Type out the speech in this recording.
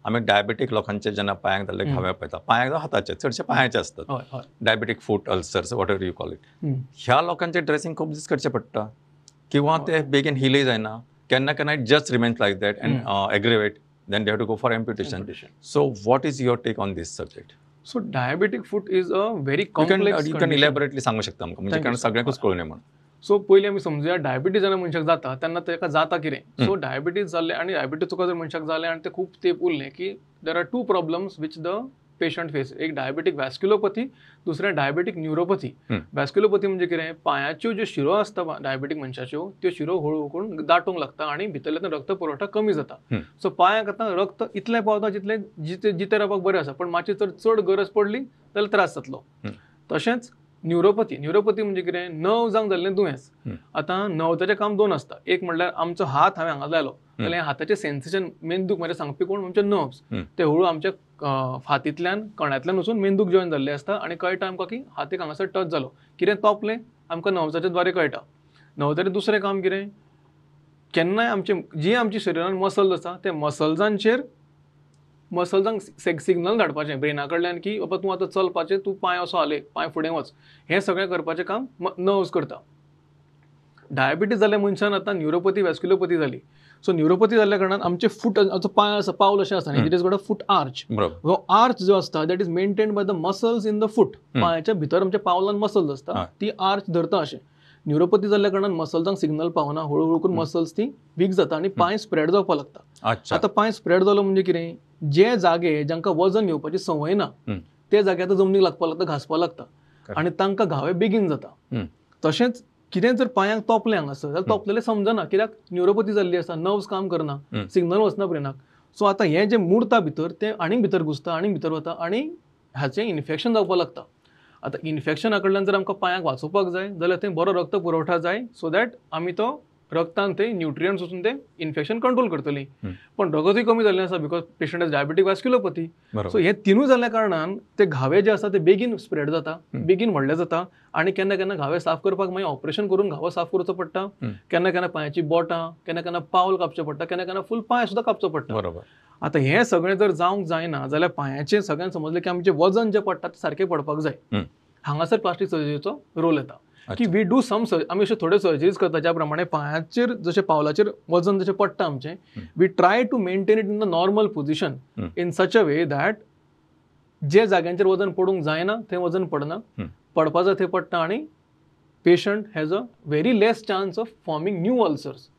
आमी डायबेटीक लोकांचे जेन्ना पांयांक जाल्ले घावे पळयता, पांयांक जावं हाताचे, चडशे पांयाचे आसतात, diabetic foot ulcers whatever you call it, ह्या लोकांचे ड्रेसिंग खूब दीस करचें पडटा किंवा ते बेगीन हिलय जायना, केन्ना केन्ना it just remains like that and aggravate, then they have to go for amputation. So what is your take on this subject? So diabetic foot is a very complex. You can elaborately सांगू शकता आमकां, म्हणजे कारण सगळ्यांकूच कळून म्हणून. So पयलीं आमी समजुया डायबिटीज जेन्ना मनशाक जाता तेन्ना ताका जाता कितें. सो डायबिटीज जाल्लें आनी डायबिटीज तुका जर मनशाक जालें आनी तें खूब तेंप उरलें की there are two problems which the patient face. एक डायबेटीक वॅस्क्युलोपथी, दुसरें डायबेटीक न्युरोपथी. वॅस्क्युलोपथी म्हणजे कितें, पांयाच्यो ज्यो शिरो आसता डायबेटीक मनशाच्यो त्यो शिरो हळू करून दाटूंक लागता आनी भितरल्यान रक्त पुरवठा कमी जाता. सो पांयांक आतां रक्त इतलें पावता जितलें जितें रावपाक बरें आसा, पण मातशी जर चड गरज पडली जाल्यार त्रास जातलो. तशेंच न्युरोपथी, न्युरोपथी म्हणजे कितें, नर्व्सांक जाल्लें दुयेंस. आतां नर्व्साचें काम दोन आसता, एक म्हणल्यार आमचो हात हांवें हांगा लायलो जाल्यार हाताचें सेन्सेशन मेंदूक म्हज्या सांगपी कोण, आमचे नर्व्स. ते हळू आमच्या हातींतल्यान कण्यातल्यान वचून मेंदूक जॉयन जाल्ले आसता आनी कळटा आमकां की हातीक हांगासर टच जालो, कितें तोपलें आमकां नर्व्साच्या द्वारे कळटा. नर्व्साचें दुसरें काम कितें, केन्नाय आमचे जी आमची शरिरान मसल्स आसा ते मसल्सांचेर मसल्सांक सिग्नल धाडपाचें ब्रेना कडल्यान की बाबा तूं आतां चलपाचें, तूं पांय असो हालय, पांय फुडें वच, हें सगळें करपाचें काम नर्व्स करता. डायबिटीज जाल्ल्या मनशान आतां न्युरोपथी वॅस्क्युलोपथी जाली. सो न्युरोपथी जाल्ल्या कारणान आमचे फूट पांय आसा, पावल अशें आसता, it is got a foot arch. हो आर्च जो आसता that is maintained by the muscles in the foot. पांयाच्या भितर आमच्या पावलान मसल्स आसता, ती आर्च धरता अशें. न्युरोपथी जाल्ल्या कारणान मसल्सांक सिग्नल पावना, हळू हळू करून मसल्स ती वीक जाता आनी पांय स्प्रेड जावपाक लागता. आतां पांय स्प्रेड जालो म्हणजे कितें, जे जागे जांकां वजन घेवपाची संवय ना ते जागे आतां जमनीक लागपाक लागता, घांसपाक लागता आनी तांकां घावे बेगीन जाता. तशेंच कितें जर पांयांक तोपलें हांगासर जाल्यार तोपलेलें समजना, कित्याक न्युरोपथी जाल्ली आसा, नर्व्स काम करना, सिग्नल वचना ब्रेनाक. सो आतां हें जें मुरता भितर तें आनीक भितर घुसता, आनीक भितर वता आनी हाचें इन्फेक्शन जावपाक लागता. आतां इन्फेक्शना कडल्यान जर आमकां पांयांक वाचोवपाक जाय जाल्यार थंय बरो रक्त पुरवठा जाय, सो that आमी तो रक्तान ते न्युट्रियंट्स वचून ते इन्फेक्शन कंट्रोल करतली. पण रगतूय कमी जाल्लें आसा because patient is diabetic vasculopathy. So हे तिनूय जाल्ल्या कारणान ते घावे जे आसा ते बेगीन स्प्रेड जाता, बेगीन व्हडले जाता आनी केन्ना केन्ना घावे साफ करपाक मागीर ऑपरेशन करून घावो साफ करचो पडटा, केन्ना केन्ना पांयाची बोटां, केन्ना केन्ना पावल कापचें पडटा, केन्ना केन्ना फूल पांय सुद्दां कापचो पडटा. बरोबर. आतां हें सगळें जर जावंक जायना जाल्यार पांयाचें सगळ्यांक समजलें की आमचें वजन जें पडटा तें सारकें पडपाक जाय. हांगासर प्लास्टीक सर्जरीचो रोल येता की we do सम आमी अश्यो थोड्यो सर्जरीज करता ज्या प्रमाणे पांयाचेर जशें पावलाचेर वजन जशें पडटा आमचें, we try to maintain it in the normal position in such a way that जे जाग्यांचेर वजन पडूंक जायना थंय वजन पडना, पडपा जाय थंय पडटा आनी patient has a very less chance of forming new ulcers.